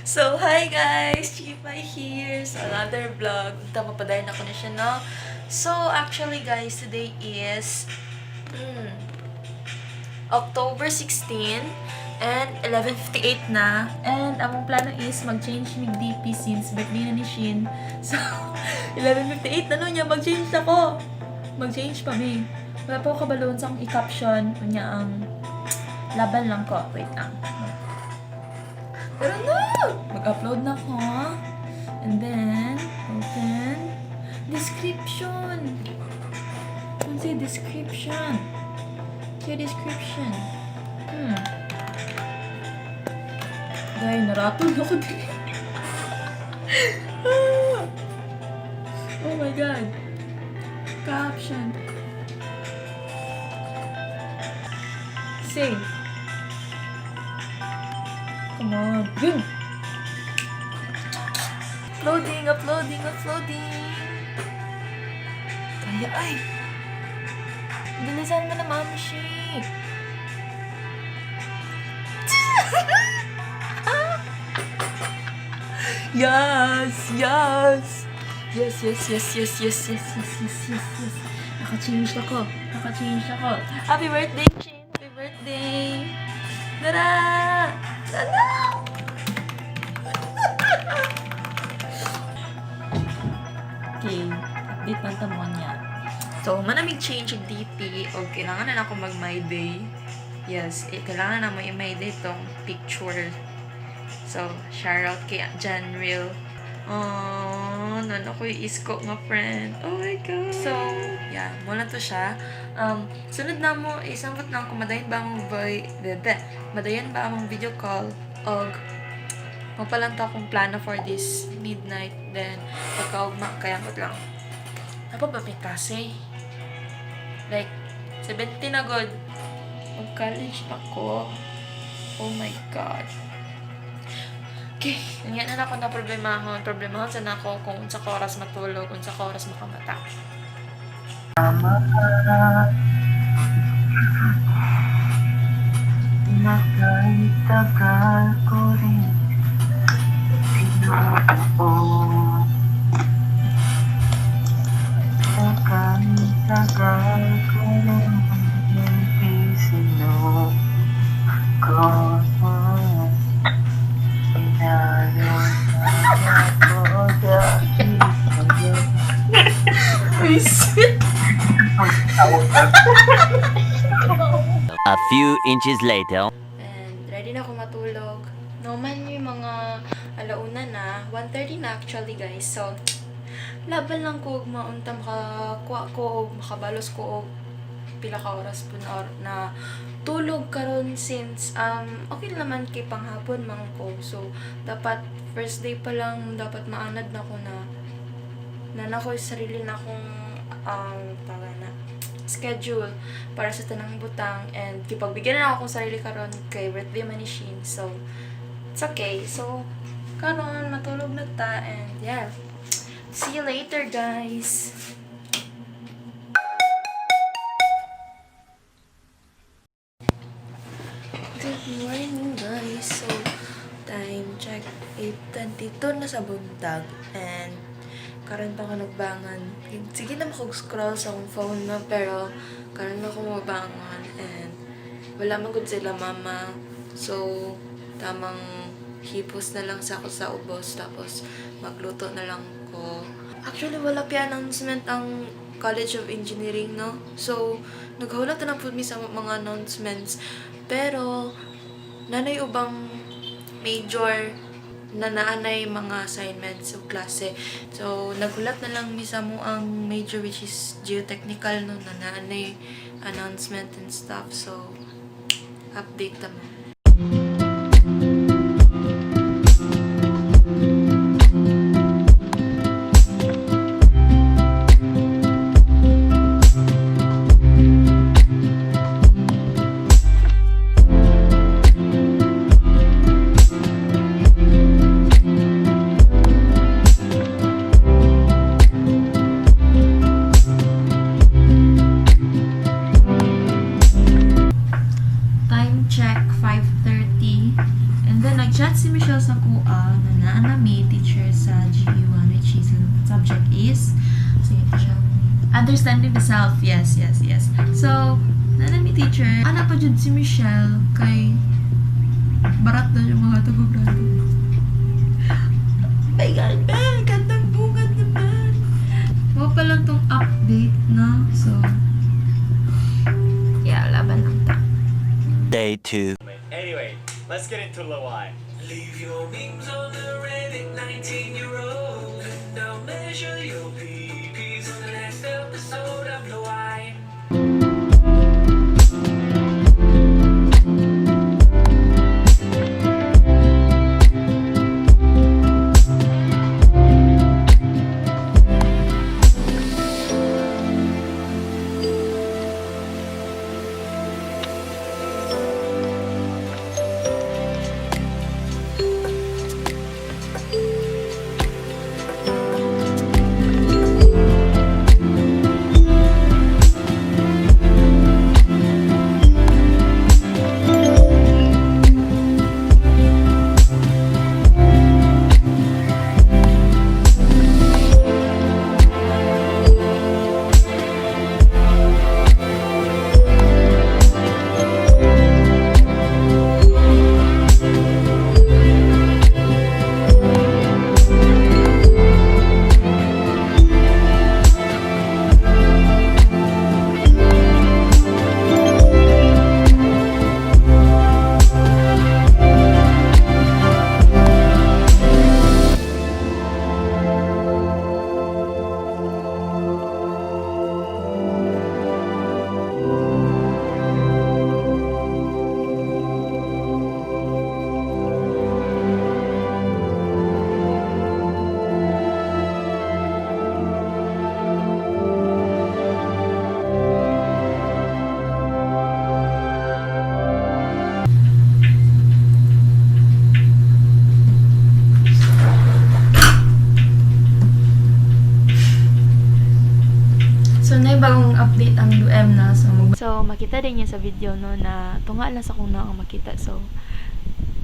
So, hi guys! Chipay here! So, another vlog. Tama pa dahil ako na siya, no? So, actually guys, today is October 16 and 11:58 na. And among plano is mag-change mig DP since birthday na ni Shin. So, 11:58 na no niya, mag-change na ko. Mag-change pa mi. Wala pa ako kabaloon sa akong i-caption. Unya ang laban lang ko. Wait lang. Pero no! Mag-upload na ko. And then, open. Description. Ano say description? Say description. Dahil naratol ako din. Ah! Oh my God. Caption. Save. Come on. Yun! Uploading, uploading, uploading. Kaya ay. Bilisan mo na, Mamshi. Yes! Yes! Yes. Naka-change ako. Naka-change ako. Happy birthday, Shin! Happy birthday! Tara! Tara! Okay, update lang ta mo niya. So, manamig change og DP o kailangan na ako mag my day. Yes, eh, kailangan na mo i-my day tong picture. So, shout out kay John Real. Oh, nan ako yung isko nga friend. Oh my God. So, yeah, muna to siya. Sunod na mo, isambot lang kung madayon ba among boy, bebe, madayon ba among video call, og magpalanta akong plano for this midnight. Then, pagkaugma, kaya ko lang. Napa ba may klase? Like, 17 na good. Mag-college na ko. Oh my God. Okay, nangyari na ako na problemahon. Problemahon sana ako kung unsa ka oras matulog, unsa ka oras makamata. Na kahit tagal ko rin tinutuo, na kahit tagal ko rin hindi sinuko. Pinalo na ako dahil sa'yo. Wisit! A few inches later. And ready na ako matulog. Normal yung mga alauna na. 1:30 na actually, guys. So, laban lang ko og maunta makakuha ko og makabalos ko og pila ka oras po na, na tulog karon since okay naman kay panghapon man ko. So, dapat first day pa lang dapat maanad na ko na na na ko sarili na akong tawag na schedule para sa tanang butang and gipagbigyan na ako akong sarili karon kay birthday man ni Shin. So, it's okay. So, karon matulog na ta and yeah. See you later, guys. Good morning, guys. So, time check 8:22 na sa buntag and karon pa ako nagbangon. Sige na ako scroll sa akong phone na pero karon na ako mabangon and wala man gud sila mama. So, tamang hipos na lang sa ako sa ubos tapos magluto na lang ko. Actually, wala pa announcement ang College of Engineering, no? So, naghulat na lang po mi sa mga announcements. Pero, nanay ubang major na naanay mga assignments sa klase. So, nagulat na lang mi sa mo ang major which is geotechnical, no, na naanay announcement and stuff. So, update ta mo. Time check, na naa na mi teacher sa GE1, which is ang subject is, sige ito siya, Understanding the Self. Yes. So, naa na mi teacher. Ana pa jud si Michelle kay barat na yung mga tagog. My God, man! Gandang bungad naman! Mao pa lang tong update na. So, yeah, laban lang ta. Day 2. Anyway, let's get into Lawai. Leave your memes on the Reddit, 19-year-old. Now measure your PPs on the next episode of Lawai. So, na bagong update ang UM na. So, makita din niya sa video, no, na tunga lang sa kung na ang makita. So,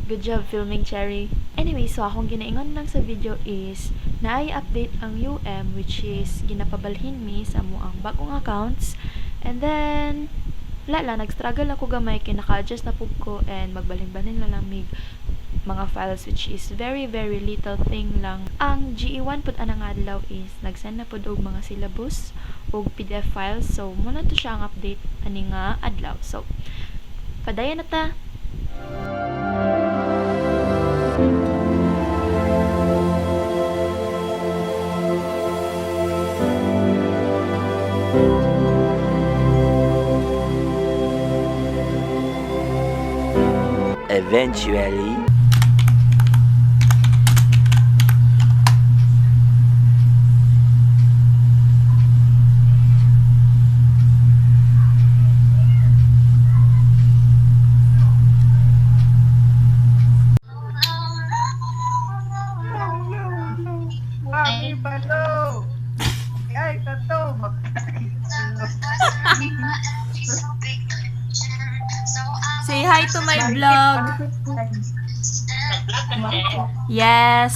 good job filming, Cherry. Anyway, so akong ginaingon lang sa video is naay update ang UM, which is ginapabalhin mi sa mo ang bagong accounts. And then, wala lang, nag-struggle ako gamay kay naka-adjust na pug ko and magbalhin-balhin na lang mig mga files, which is very very little thing lang. Ang GE1 pud anang adlaw is nagsend na pud og mga syllabus og PDF files. So muna to siya ang update ani nga adlaw. So padayon na ta. Eventually. Mami, palo! Ay, tato! Say hi to my vlog. Yes.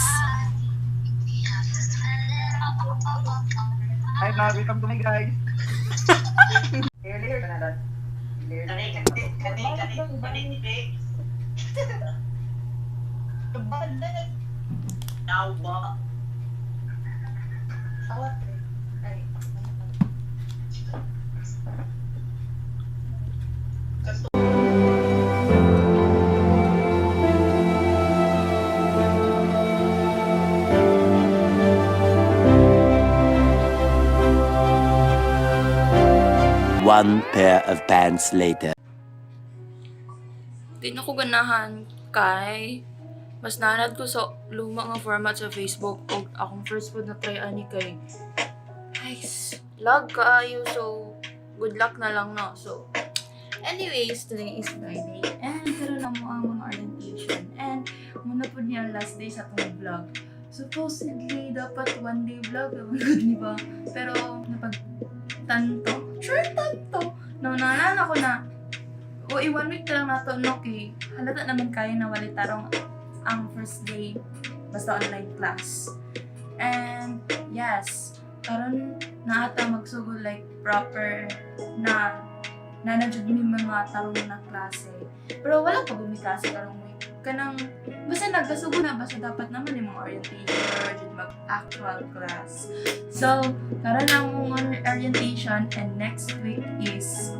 Hi, vlog. Welcome to my guys. Earlier, One pair of pants later. Di na ko ganahan kay mas nanad ko sa luma nga format sa Facebook og akong first food na try ani kay ay lag kaayo, so good luck na lang, no. So anyways, today is Friday and karon na mo ang mga orientation and muna po niya ang last day sa atong vlog. Supposedly dapat one day vlog, good ni ba, pero napag tanto, sure tanto no, naalala ko na o, i one week na lang nato, no, kay halata naman kayo na wala tarong ang first day basta online class. And yes, karon na ata magsugod like proper na na na jud mi mga tarong na klase. Pero wala pa gud mi klase karong week. Kanang basta nagasugod na, basta dapat naman yung mga orientation or jud mag actual class. So, karon ang mong orientation and next week is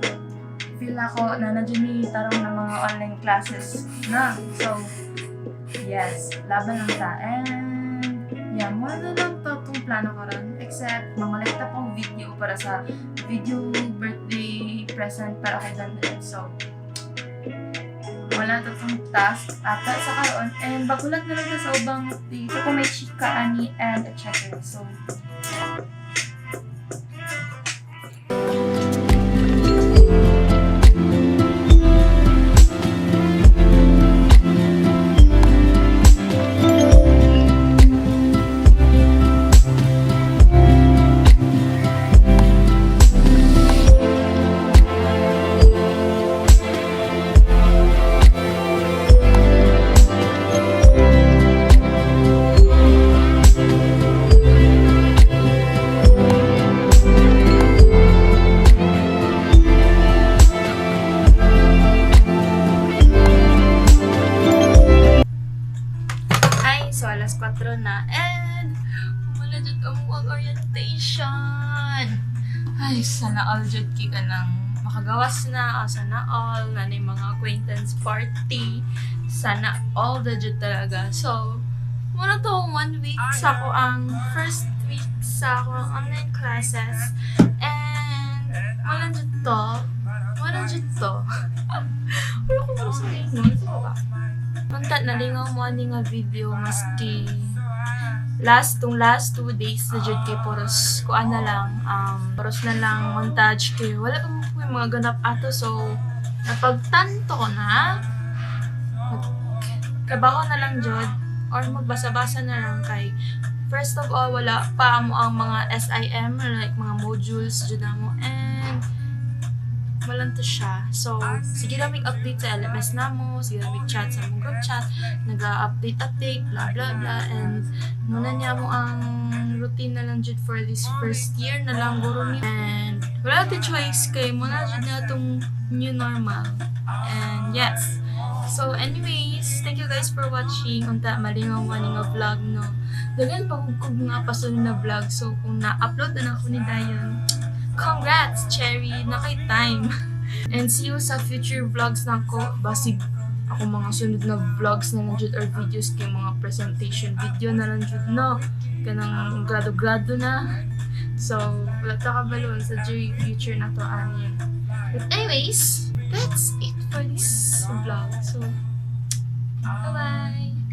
feel ako na na jud mi tarong na mga online classes na. So, yes, laban lang ta. And yeah, mo na lang to itong plano ko ron. Except, mangolekta pong video para sa video birthday present para kay Dandre. So, wala to itong task ata sa karon. And bagulat na lang ta sa ubang dito ko may chika ani and a checker. So, ay, so alas 4 na and wala jud ang orientation. Ay, sana all jud kay ka nang makagawas na, o sana all, na yung mga acquaintance party. Sana all the jud talaga. So, muna to one week sa ako ang first week sa ako ang online classes. And, wala jud to. Wala jud to. Wala ko sa inyo. Ito ba? Unta nalingaw mo ani nga video maski last tong last 2 days na jud kay puros kuan na lang, puros na lang montage kay wala pa mo po yung mga ganap ato, so napagtanto ko na trabaho na lang jud or magbasa-basa na lang kay first of all, wala pa mo ang mga SIM, like mga modules jud na mo and walang to siya. So, sige lang may update sa LMS na mo, sige lang may chat sa mong group chat, nag-update update, blah blah blah, and muna niya mo ang routine na lang jud for this first year na lang guro ni. And wala ti choice kay muna jud na itong new normal. And yes. So anyways, thank you guys for watching. Unta malingaw man nga vlog, no. Daghan pa kog nga pasunod na vlog. So kung na-upload na ako ni dayon, congrats, Cherry! Na kay time. And see you sa future vlogs nako. Basig ako mga sunod na vlogs na lang jud or videos kay mga presentation video na lang jud, no. Kanang grado-grado na. So, wala ta kabalo sa future na to ani. But anyways, that's it for this vlog. So, bye-bye!